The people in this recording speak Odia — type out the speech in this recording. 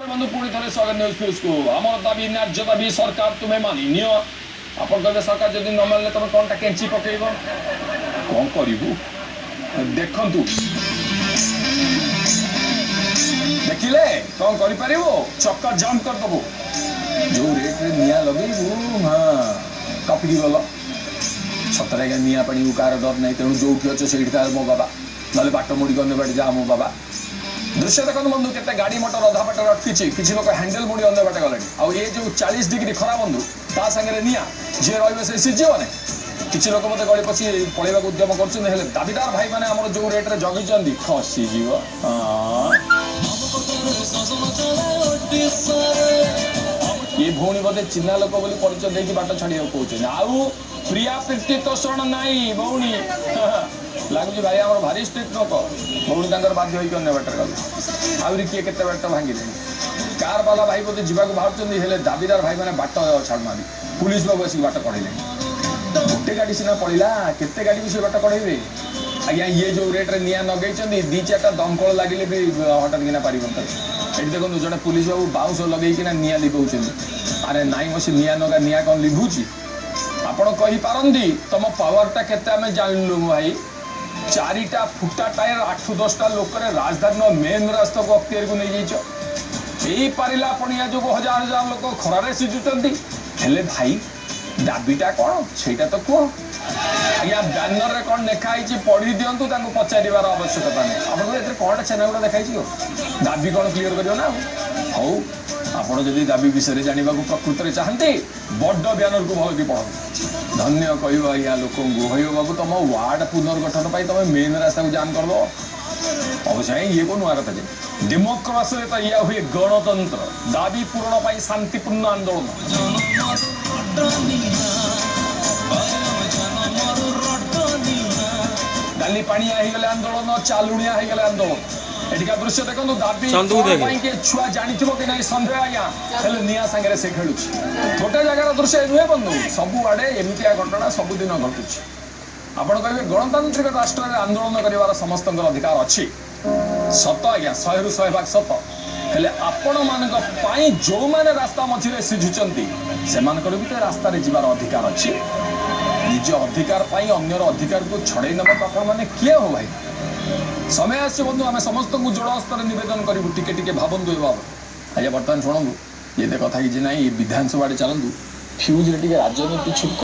ବନ୍ଧୁ, ପୁଣି ଥରେ ସ୍ୱାଗତ ନ୍ୟୁଜ୍ ଫ୍ୟୁଜ୍କୁ। ଆମର ଦାବି ନ୍ୟାଯ୍ୟ ଦାବି, ସରକାର ତୁମେ ମାନି ନିଅ। ଆପଣ କହିବେ, ସରକାର ଯଦି ନ ମାନିଲେ ତମେ କ'ଣଟା କେଞ୍ଚି ପକେଇବ, କ'ଣ କରିବୁ? ଦେଖନ୍ତୁ, ଦେଖିଲେ କ'ଣ କରିପାରିବୁ? ଚକା ଜାମ୍ କରିଦେବୁ। ଯୋଉ ରେଟ୍ରେ ନିଆଁ ଲଗେଇବୁ, ହଁ ଟପିକି ଗଲ। ସତରେ ଆଜ୍ଞା, ନିଆଁ ପାଣିକୁ କାହାର ଡର ନାହିଁ। ତେଣୁ ଯୋଉଠି ଅଛ ସେଇଠି ତାର ମୋ ବାବା, ନହେଲେ ବାଟ ମୋଡ଼ିକି ଅନ୍ୟ ବାଟେ ଯା ମୋ ବାବା। ଦୃଶ୍ୟ ଦେଖନ୍ତୁ ବନ୍ଧୁ, କେତେ ଗାଡ଼ି ମଟର ଅଧା ବାଟରେ ଅଟକିଛି। କିଛି ଲୋକ ହ୍ୟାଣ୍ଡେଲ ମୋଡ଼ି ଅନ୍ୟ ବାଟେ ଗଲେଣି। ଆଉ ଏ ଯୋଉ 40 ଡିଗ୍ରୀ ଖରା ବନ୍ଧୁ, ତା ସାଙ୍ଗରେ ନିଆଁ, ଯିଏ ରହିବ ସେ ସିଝିବନି। କିଛି ଲୋକ ମୋତେ ଗଳି ପଶି ପଳେଇବାକୁ ଉଦ୍ୟମ କରୁଛନ୍ତି, ହେଲେ ଦାବିଦାର ଭାଇମାନେ ଆମର ଯୋଉ ରେଟ୍ରେ ଜଗିଛନ୍ତି, ଖସିଯିବ। ଏ ଭଉଣୀ ବୋଧେ ଚିହ୍ନା ଲୋକ ବୋଲି ପରିଚୟ ଦେଇକି ବାଟ ଛାଡ଼ିବାକୁ କହୁଛନ୍ତି। ଆଉ ପ୍ରିୟା ପ୍ରୀତି ତୋଷଣ ନାହିଁ ଭଉଣୀ। ଲାଗୁଛି ଭାଇ ଆମର ଭାରି ଷ୍ଟ୍ରିକ୍ଟ ଲୋକ। ଭଉଣୀ ତାଙ୍କର ବାଧ୍ୟ ହେଇକି ଅନ୍ୟ ବାଟରେ ଗଲେ। ଆହୁରି କିଏ କେତେ ବାଟ ଭାଙ୍ଗିଲେଣି। କାର ବାଲା ଭାଇ ବୋଧେ ଯିବାକୁ ବାହାରୁଛନ୍ତି, ହେଲେ ଦାବିଦାର ଭାଇମାନେ ବାଟ ଛାଡ଼ୁନାହାନ୍ତି। ପୁଲିସ ବାବୁ ଆସିକି ବାଟ କଢ଼େଇଲେଣି। ଗୋଟେ ଗାଡ଼ି ସିନା ପଳେଇଲା, କେତେ ଗାଡ଼ିକୁ ସେ ବାଟ କଢ଼େଇବେ ଆଜ୍ଞା? ଇଏ ଯୋଉ ରେଟ୍ରେ ନିଆଁ ଲଗେଇଛନ୍ତି, ଦି ଚାରିଟା ଦମକଳ ଲାଗିଲେ ବି ହଠାତ୍ କିନା ପାରିବନି ତାକୁ। ଏଠି ଦେଖନ୍ତୁ, ଜଣେ ପୁଲିସ ବାବୁ ବାଉଁଶ ଲଗେଇକିନା ନିଆଁ ଲିଭଉଛନ୍ତି। ଆରେ ନାଇଁ ମ, ସେ ନିଆଁ ନଗା, ନିଆଁ କ'ଣ ଲିଭୁଛି? ଆପଣ କହିପାରନ୍ତି, ତମ ପାୱାରଟା କେତେ ଆମେ ଜାଣିଲୁ ଭାଇ। ଚାରିଟା ଫୁଟା ଟାୟାର, 8 10ଟା ଲୋକରେ ରାଜଧାନୀର ମେନ୍ ରାସ୍ତାକୁ ଅକ୍ତିଆରକୁ ନେଇଯାଇଛ। ଏଇ ପାରିଲା ପଣିଆ ଯୋଗୁଁ ହଜାର ହଜାର ଲୋକ ଖରାରେ ସିଝୁଛନ୍ତି। ହେଲେ ଭାଇ, ଦାବିଟା କ'ଣ ସେଇଟା ତ କୁହ। ଆଜ୍ଞା, ବ୍ୟାନରରେ କ'ଣ ଲେଖା ହେଇଛି ପଢି ଦିଅନ୍ତୁ, ତାଙ୍କୁ ପଚାରିବାର ଆବଶ୍ୟକତା ନାହିଁ। ଆପଣଙ୍କୁ ଏଥିରେ କ'ଣଟା ଛେନାଗୁଡ଼ା ଦେଖା ହେଇଛି? ଦାବି କ'ଣ କ୍ଲିୟର କରିବ ନା ଆଉ? ହଉ, ଆପଣ ଯଦି ଦାବି ବିଷୟରେ ଜାଣିବାକୁ ପ୍ରକୃତରେ ଚାହାନ୍ତି, ବଡ଼ ବ୍ୟାନରକୁ ଭଲ କି ପଢ଼ନ୍ତୁ। ଧନ୍ୟ କହିବ ଆଜ୍ଞା ଲୋକଙ୍କୁ। କହିବ ବାବୁ, ତମ ୱାର୍ଡ ପୁନର୍ଗଠନ ପାଇଁ ତମେ ମେନ୍ ରାସ୍ତାକୁ ଜାମ୍ କରିଦବ? ଅବଶ୍ୟ ଇଏ କୋଉ ନୂଆ କଥା ଯେ, ଡେମୋକ୍ରାସିରେ ତ ଇଆ ହୁଏ। ଗଣତନ୍ତ୍ର, ଦାବି ପୂରଣ ପାଇଁ ଶାନ୍ତିପୂର୍ଣ୍ଣ ଆନ୍ଦୋଳନ। ଡାଲି ପାଣିଆ ହେଇଗଲେ ଆନ୍ଦୋଳନ, ଚାଲୁଣିଆ ହେଇଗଲେ ଆନ୍ଦୋଳନ। ଏଠିକା ଦୃଶ୍ୟ ଦେଖନ୍ତୁ। ଦାବି ପାଇଁ କିଏ ଛୁଆ ଜାଣିଥିବ କି ନାହିଁ ସନ୍ଦେହ ଆଜ୍ଞା, ହେଲେ ନିଆଁ ସାଙ୍ଗରେ ସେ ଖେଳୁଛି। ଗୋଟେ ଜାଗାର ଦୃଶ୍ୟ ନୁହେଁ ବନ୍ଧୁ, ସବୁଆଡେ ଏମିତିଆ ଘଟଣା ସବୁଦିନ ଘଟୁଛି। ଆପଣ କହିବେ, ଗଣତାନ୍ତ୍ରିକ ରାଷ୍ଟ୍ରରେ ଆନ୍ଦୋଳନ କରିବାର ସମସ୍ତଙ୍କର ଅଧିକାର ଅଛି। ସତ ଆଜ୍ଞା, 100ରୁ 100 ଭାଗ ସତ। ହେଲେ ଆପଣମାନଙ୍କ ପାଇଁ ଯୋଉମାନେ ରାସ୍ତା ମଝିରେ ସିଝୁଛନ୍ତି, ସେମାନଙ୍କର ବି ତ ରାସ୍ତାରେ ଯିବାର ଅଧିକାର ଅଛି। ନିଜ ଅଧିକାର ପାଇଁ ଅନ୍ୟର ଅଧିକାରକୁ ଛଡ଼େଇ ନେବାକୁ ଆପଣମାନେ କିଏ ହୋ ଭାଇ? ସମୟ ଆସିଛି ବନ୍ଧୁ, ଆମେ ସମସ୍ତଙ୍କୁ ଯୋଡ଼ ହସ୍ତରେ ନିବେଦନ କରିବୁ, ଟିକେ ଟିକେ ଭାବନ୍ତୁ ଏ ବାବଦ। ଆଜ୍ଞା, ବର୍ତ୍ତମାନ ଶୁଣନ୍ତୁ, ଏତେ କଥା କିଛି ନାହିଁ। ବିଧାନସଭା ଆଡ଼େ ଚାଲନ୍ତୁ। ଫ୍ୟୁଜରେ ଟିକେ ରାଜନୀତି ଛୁଙ୍କ।